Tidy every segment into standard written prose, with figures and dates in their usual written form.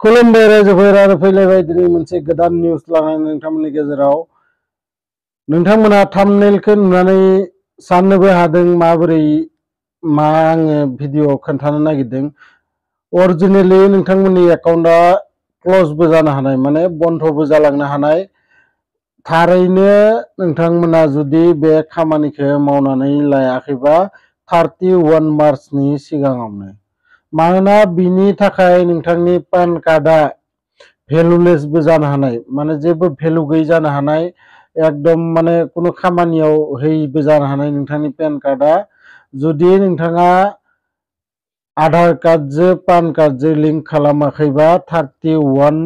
खुलुमबाय रायजोफोर आरो फैलायबाय दिनै मोनसे गोदान निउस लानानै नोंथांमोननि गेजेराव नोंथांमोना थाम्बनेलखौ नुनानै साननोबो हादों माबोरै मा आङो भिडिअ खोन्थानो नागिरदों। अरिजिनेलि नोंथांमोननि एकाउन्टआ क्ल'जबो जानो हानाय माने बन्धबो जालांनो हानाय। थारैनो नोंथांमोना जुदि बे खामानिखौ मावनानै लायाखैबा 31 मार्चनि सिगाङावनो, मानोना बिनि थाखाय नोंथांनि पान कार्डआ भेलुलेसबो जानो हानाय, माने जेबो भेलु गैयै जानो हानाय, एकदम माने कुनु खामानियाव होयिबो जानो हानाय नोंथांनि पेन कार्डआ। जुदि नोंथाङा आधार कार्डजों पान कार्डजों लिंक खालामाखैबा 31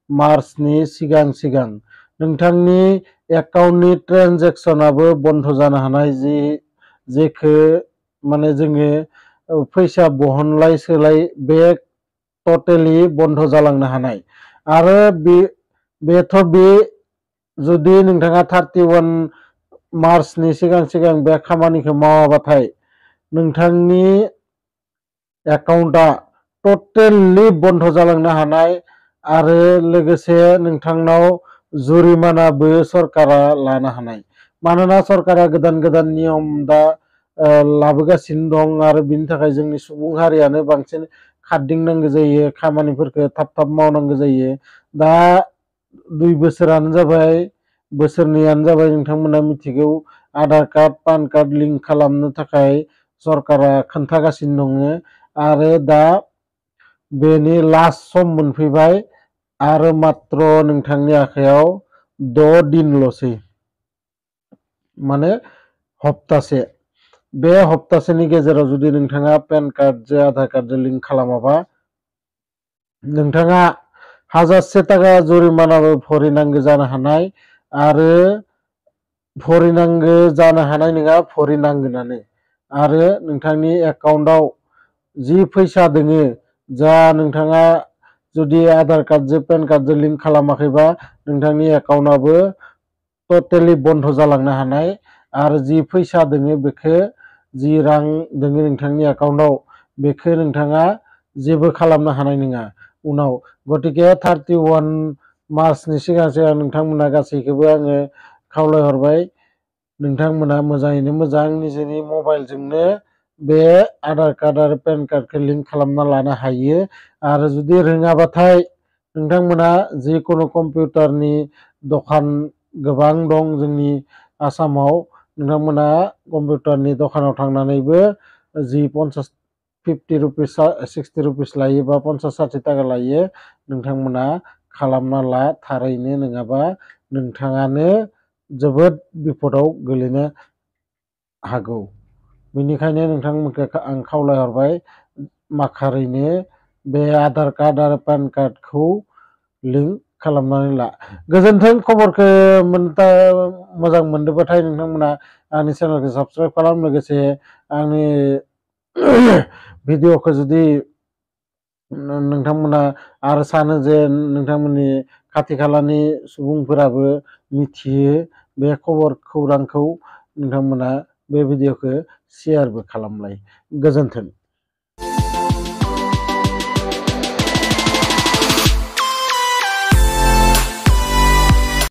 मार्चनि सिगां नोंथांनि एकाउन्टनि ट्रेन्जेक्सनाबो बन्द जानो हानाय, जेखो माने जोङो फैसा बहनलाय सोलाय बे टटेलि बन्द जालांनो हानाय। आरो बेथ' जुदि नोंथाङा 31 मार्चनि सिगां बे खामानिखौ मावाबाथाय नोंथांनि एकाउन्टआ टटेलि बन्द जालांनो हानाय। आरो लोगोसे नोंथांनाव जुरिमानाबो सरकारा लानो हानाय, मानोना सरकारा गोदान नियम दा लाबोगासिनो दं। आरो बिनि थाखाय जोंनि सुबुं हारियानो बांसिन खारदिंनांगौ जायो, खामानिफोरखौ थाब मावनांगौ जायो। दा 2 बोसोरानो जाबाय, बोसोरनैयानो जाबाय, नोंथांमोना मिथिगौ Aadhaar card PAN card link खालामनो थाखाय सरकारा खोन्थागासिनो दङ। आरो दा बेनि लास्ट सम मोनफैबाय आरो मात्र नोंथांनि आखायाव 6 दिनल'सै, माने हप्तासे। बे हप्तासेनि गेजेराव जुदि नोंथाङा पेन कार्डजों आधार कार्डजों लिंक खालामाबा नोंथाङा 1000 थाखा जुरिमानाबो भरिनांगौ जानो हानाय। आरो भरिनांगौ जानो हानाय नङा, भरिनांगोनानो। आरो नोंथांनि एकाउन्टआव जि फैसा दोङो, जा नोंथाङा जुदि आधार कार्डजों पेन कार्डजों लिंक खालामाखैबा नोंथांनि एकाउन्टआबो टटेलि बन्द जालांनो हानाय। आरो जि फैसा दोङो बेखौ, जि रां दोङो नोंथांनि एकाउन्टआव, बेखौ नोंथाङा जेबो खालामनो हानाय नङा उनाव। गतिके 31 मार्चनि सिगां नोंथांमोना गासैखौबो आङो खावलायहरबाय, नोंथांमोना मोजाङैनो मोजां निजेनि मबाइलजोंनो बे आधार कार्ड आरो पेन कार्डखौ लिंक खालामना लानो हायो। आरो जुदि रोङाबाथाय नोंथांमोना जिकुनु कम्पिउटारनि दखान गोबां दं जोंनि आसामाव, नोंथांमोना कम्पिउटारनि दखानाव थांनानैबो जि 50 रुपिस 60 रुपिस लायो बा 50-60 थाखा लायो, नोंथांमोना खालामना ला थारैनो। नङाबा नोंथाङानो जोबोद बिपदाव गोलैनो हागौ। बेनिखायनो नोंथांमोनखौ आं खावलायहरबाय, माखारैनो बे आधार कार्ड आरो पान कार्डखौ लिंक खालामनानै ला। गोजोन्थों। खबरखौ मोजां मोनदोंबाथाय नोंथांमोना आंनि चेनेलखौ साबस्क्राइब खालाम। लोगोसे आंनि भिडिअखौ जुदि नोंथांमोना आरो सानो जे नोंथांमोननि खाथि खालानि सुबुंफोराबो मिथियो बे खौरांखौ, नोंथांमोना बे भिडिअखौ शेयारबो खालामलाय। गोजोन्थों।